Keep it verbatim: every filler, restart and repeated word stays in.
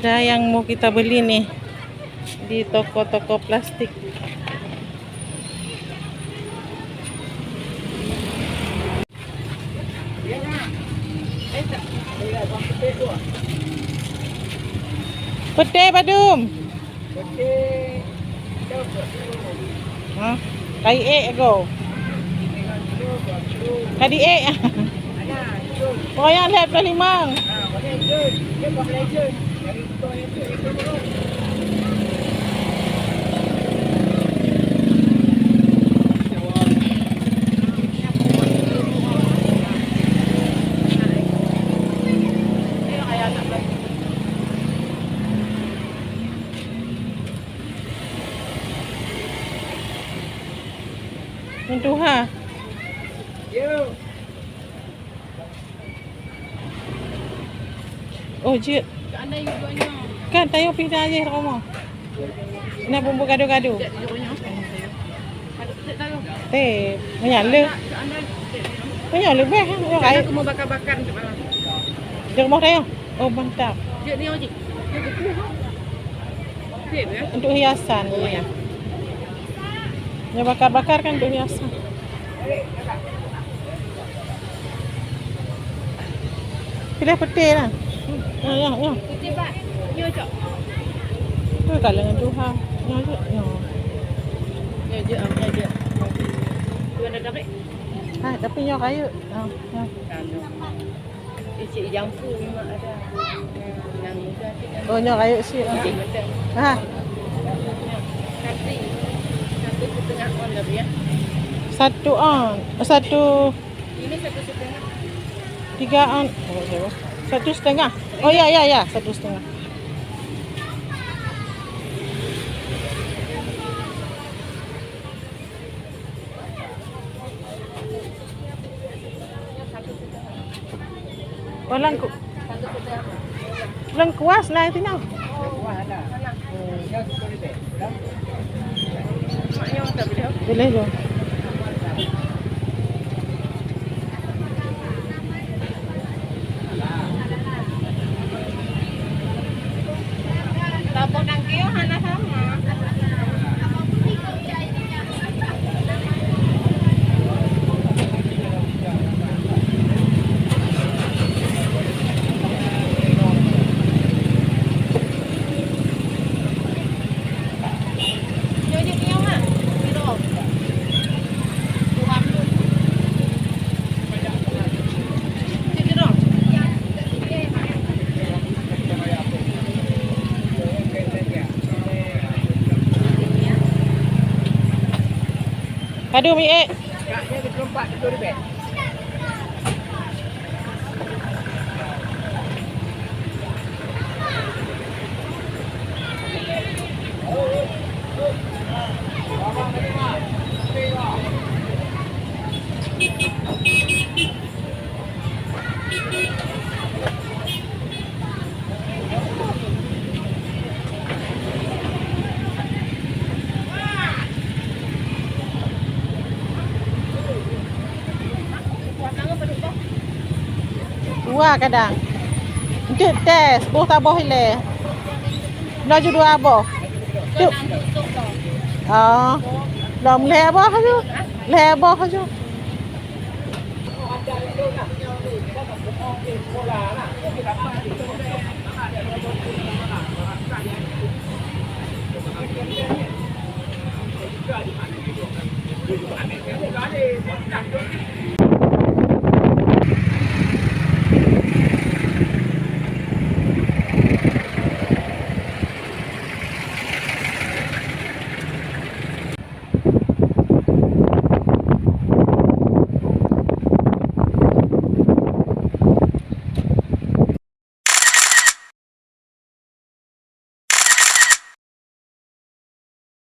Ada yang mau kita beli nih di toko-toko plastik. Peuteh padum? Ha? Ka iék go. Ka diék. Oh, nyang lhèe ploh limong. Nyan tuha. Oh, jeuet. Kan, tanyoe pih na jih rumoh. Na bumbu gado-gado. Teuh, meunyo le-, meunyo leubeh, nyoe kayèe. Di rumoh tanyoe. Oh, mantap. Untuk hiasan, ya. Nyoe bakar-bakar kan untuk hiasan. Piléh peuteh lah. Nyoe, nyoe, nyoe. Tu ka lengan tuha. Nyoe je, nyoe. Ha, tapi nyoe kayèe. Ha, ha. Isi jampu memang ada. Yang muda tu kan. Oh, nyoe kayèe sih. Isi betul. Ha. Satu, satu setengah on lebih ya. Satu on, satu. Ini satu setengah. Tiga on. Oh, berapa? Satu setengah. Oh ya, ya, ya, satu setengah. Oh, lengku-, lengkuas na itu nyoe. Boleh tu. Aduh, mi, eh. Dua kadang. Enteuk tes, boh taboh ilèe. Laju dua boh. Tu. Oh. Lom lhèe boh laju. Lhèe boh laju.